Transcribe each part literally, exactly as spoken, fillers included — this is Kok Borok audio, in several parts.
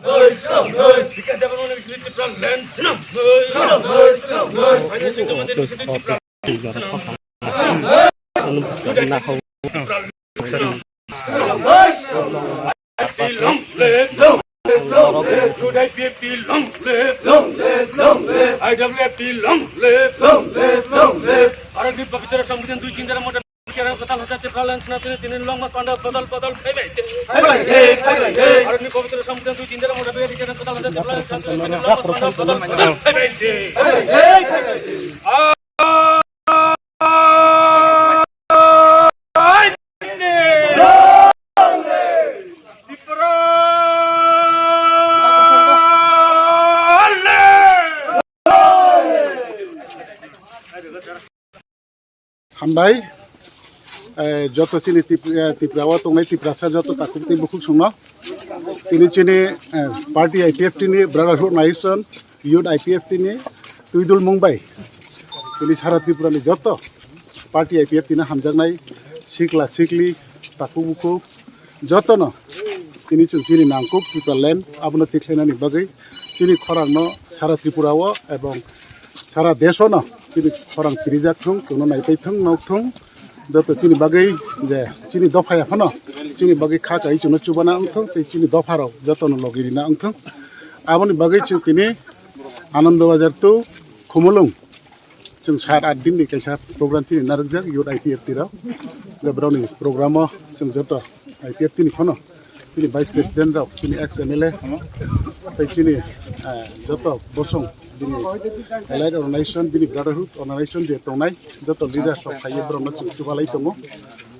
Debbarmani Bisley Tripura land sinam. Finance Secretary Bisley Tripura land sinam. Long live, long live, long live. Should I P F T long live? Long live, long live. I W F T long live? Long live, long live. Bharatni pavitra sambidhan dui chin dhara mota kiran katal hajar te phalan sna tene tene long mas panda badal badal phai bai. Phai bai de, phai bai de. Bharatni pavitra sambidhan dui chin dhara mota kiran katal hajar te phalan sna tene tene long mas panda badal badal phai bai de. Phai bai de, phai bai de. Hambai, eh, joto chini Tip-, eh, Tripura o tongnai Tiprasa joto takhuk tei bukhuk songno. Tini chini, eh, party I P F T ni Brotherhood Nation, Youth I P F T ni twidul mung bai. Tini sara Tripura ni joto party I P F T ni hamjaknai sikla sikli, takhuk bukhuk, jotono tini chwng chini nangkuk Tripura land abono tikhlainani bagwi chini khorangno sara Tripura o ebong sara desh o no chini khorang kirijak thung, chwngno naipai thung, nok thung, joto chini bagwi je chini dopha ya phano chini bagwi kha chai chwngno chubana wng thung tei chini dopha rok jotono logi rina wng thung. Aboni bagwi chwng tini Anando Bazar to Khumulwng chwng sat at din ni kaisa program tini narwkjak youth I P F T rok. Je borokni program o chwng joto I P F T ni phano chini vice president rok, chini ex M L A, tei chini, eh, joto bosong bini allied organization, bini brotherhood organization je tongnai joto leaders rok phaiwi borokno chwng chubalai tongo.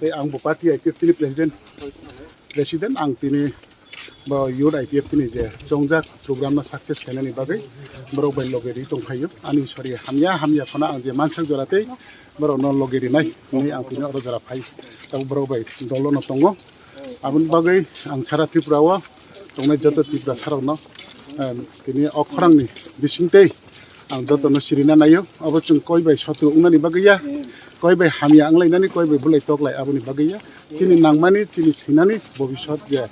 Tei ang bo party I P F T ni president, president ang tini bo youth I P F T ni je chongjak program no success khainani bagwi borok bai loge ri tongphaio. Ani sori hamya hamya phano ang je mansak jora tei borok no loge rinai hinwi ang tini oro jora phai. Tabuk borok bai dolo no tongo. Aboni bagwi ang sara Tripura o tongnai joto Tiprasa rok no, em, tini o khorang ni bising tei ang joto no sirina naio. Abo chwng koi bai sotro wngnani bagwi ya, koi bai hamya wnglainani, koi bai bulai toklai aboni bagwi ya. Chini nangmani, chini thwinani bobisot je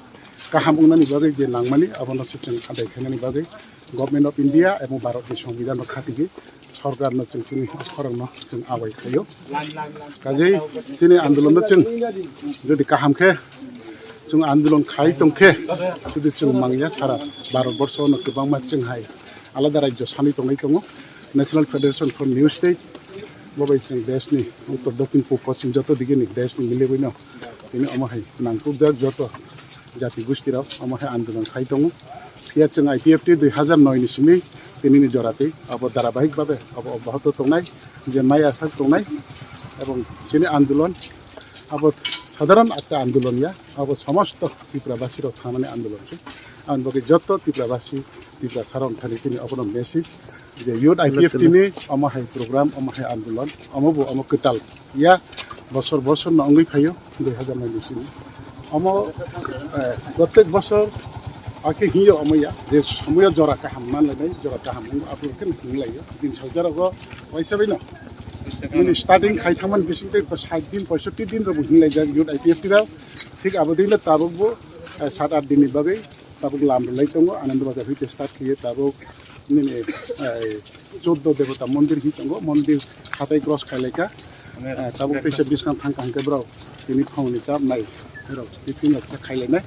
kaham wngnani bagwi je nangmani, abono se chwng adai khainani bagwi Government of India ebong Bharat ni Songbidan no khatigi sorkar no chwng chini khorang no chwng abai khaio. Kajei chini andolon no chwng jodi kaham khe chwng andolon khai tong khe, jodi chwng mangya sara Bharat borsho no kwbangma chwng hai alada rajyo sanwi tongwi tongo. National Federation for New State, bo bai chwng desh ni uttor, dokhin, pub, poschim joto dige ni desh ni milibwi no tini omo hai nangkukjak joto jati gusti rok omo hai andolon khai tongo. Phiya chwng I P F T dui hazar noi ni simi tini ni jora tei abo dharabahik babe abo obyahoto tongnai, je mai asak tongnai, ebong chini andolon abo sadharon ekta andolon ya, abo somosto Tripura basi rok thangnani andolon se. Aboni bagwi joto Tripura basi, Tripura sarok thani chini obono message je youth I P F T ni omo hai program, omo hai andolon, omo bo omo kwtal ya, bosor bosor no wngwi phaio dui hazar noi ni simi. Omo, eh, protek bosor ake hiyo omo ya, je somoyo jora kaham manlainai, jora kaham wng, abo khe hinlaio. Din sajaro go waisa bai no. Mini starting khai thangman bising tei sait din, poisotti din rok hinlai jak youth I P F T rok. Thik abo din tabuk bo, eh, sat at din ni bagwi tabuk lam rwlai tongo. Anando Bazar hoite start khiye tabuk nini, eh, choddo debota mondir hi tongo, mondir hatai cross khailai kha. Eh, tabuk teisa biskang thang kaham khe borok tini phone ni chap nai, borok tiffin rok khe khailai nai.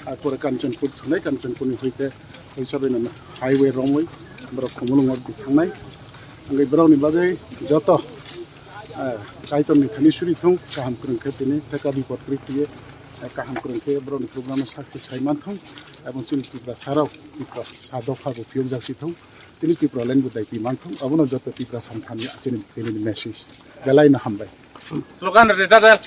Ar pore Kanchanpur thunai, Kanchanpur ni hoite hoisa bai no highway romwi borok Khumulwng o thangnai. Hingke borok ni bagwi joto, eh, Kaitor ni thani suri thung, kaham kwrwng khe tini theka bipod kwrwi phiye, eh, kaham kwrwng khe borok ni program no success khai man thung, ebong chini Tripura sarok Tripura sa dopha bo phiyok jak si thung. Chini Tipraland bo daiti man thung, abono joto Tipra samthani chini, chini message. Belai no hambai. Slogan rwdi, dadal.